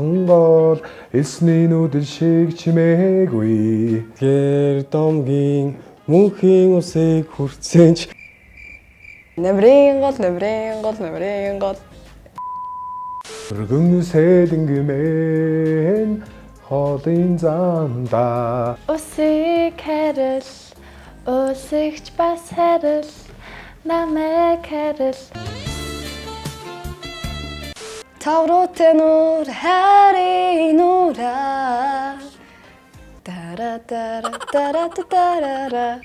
Номхон гол элсний нүдэл шиг чимээгүй. Тэр домгийн мөнхийн усыг хүртсэн ч Намрын гол, намрын гол, намрын гол. Өргөн сэлэнгэмэн холын замда. Усыг харил, усыгч бас харил, намайг харил. Тавруутай нуур хайрын нуураа. Дара дара дара дарара.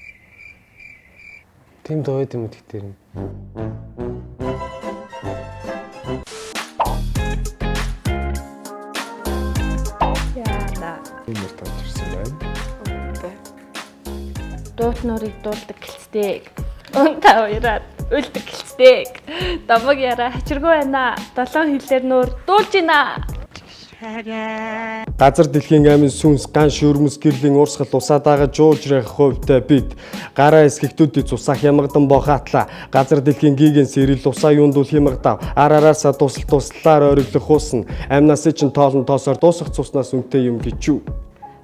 Тийм дуу юм уу тэгтэр нь. Яана. Ийм нэр тавьж ирсэн байна. Дуут нуурыг дуулдаг гэлцдэг. Ун та хоёроор үлдэг гэлцдэг. Домог яраа хачиргүй байна. Долоон хилээр нуур дуулж гинэ. Газар дэлхийн амин сүнс ган шүрмэс гэрлийн урсгал усаадаага жуужрах хувьтай бид гараа эсгэгтүүдийг цусах ямагдан бохаатлаа. Газар дэлхийн гигэн сэрэл усаа юундул хямгадав. Ар араасаа тусал туслаар ориглох уусна. Амнаас чинь тоолон тоосоор дуусах цуснаас үнэтэй юм гэж юу?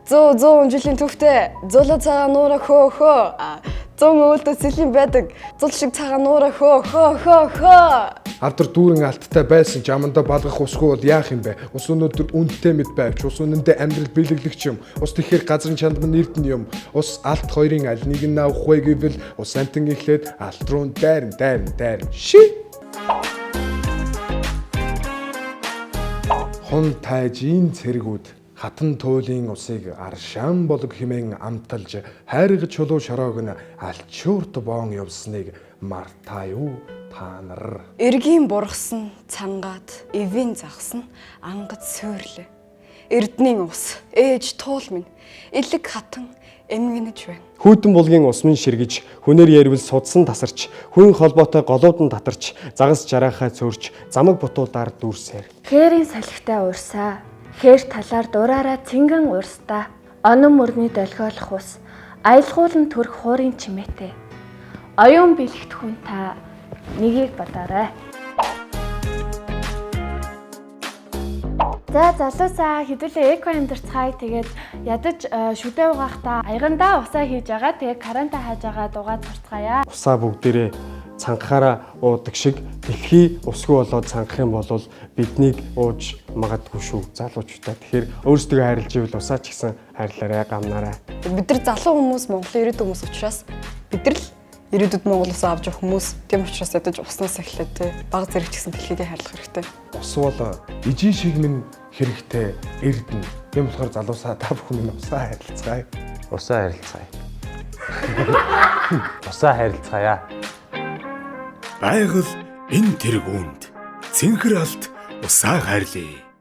100 100 жилийн түүхтэй зулуу цагаан нуура хөө хөө. 100 өвөлдөө сэлэн байдаг. Зул шиг цагаан нуура хөө хөө хөө хөө. Авдар дүүрэн алттай байсан ч амандаа балгах усгүй бол яах юм бэ? Ус өнөөдөр үнэтэй мэд байвч ус үнэндээ амьдрал бэлэглэгч юм. Ус тэгэхээр газрын чанд мань эрдэнэ юм. Ус алт хоёрын аль нэг нь авах вэ гэвэл ус амтан эхлээд алт руу дайрн дайрн дайрн. Ши. Хун тайжийн цэргүүд хатан туйлын усыг аршаан болог хэмээн амталж хайрга чулуу шороог нь алчуурт боон явсныг мартаа юу та нар. Эргийн бургасан цангаад, эвийн загсан ангад суурлээ. Эрдэнийн ус, ээж туул минь, элэг хатан эмгэнэж байна. Хүйтэн булгийн ус минь ширгэж, хүнээр ярвал судсан тасарч, хүн холбоотой голуудан татарч, загас жараахай цөөрч, замаг бутуудаар дүүрсээр. Хээрийн салхитай урсаа. Хээр талаар дураараа цэнгэн урстаа. Онон мөрний долгиолох ус. Аялгуулн төрх хуурын чимээтэй. Оюун бэлэгт хүн та нэгийг бодоорой. За залуусаа хэдүүлээ эко амьдарцгаая. Тэгээд ядаж шүдэ угаахтаа аягандаа усаа хийж байгаа. Тэгээд каранта хааж байгаа дугаад сурцгаая. Усаа бүгдээрээ цангахаараа уудаг шиг дэлхий усгүй болоод цангах юм бол биднийг ууж магадгүй шүү залуучуудаа. Тэгэхээр өөрсдөө хайрлаж ивэл усаа ч гэсэн хайрлаарай, гамнаарай. Бид нар залуу хүмүүс, Монголын ирээдүйн хүмүүс учраас бид нар л ирээдүйд Монгол усаа авч явах хүмүүс. Тийм учраас ядаж уснаас эхлээд те баг зэрэг ч гэсэн дэлхийгээ хайрлах хэрэгтэй. Ус бол ижийн шиг минь хэрэгтэй эрдэнэ. Тийм болохоор залуусаа та бүхэн минь усаа харилцгаая. Усаа харилцгаая. Усаа харилцгаая. Байгаль энэ тэргүүнд цэнхэр алт усаа хайрлаа.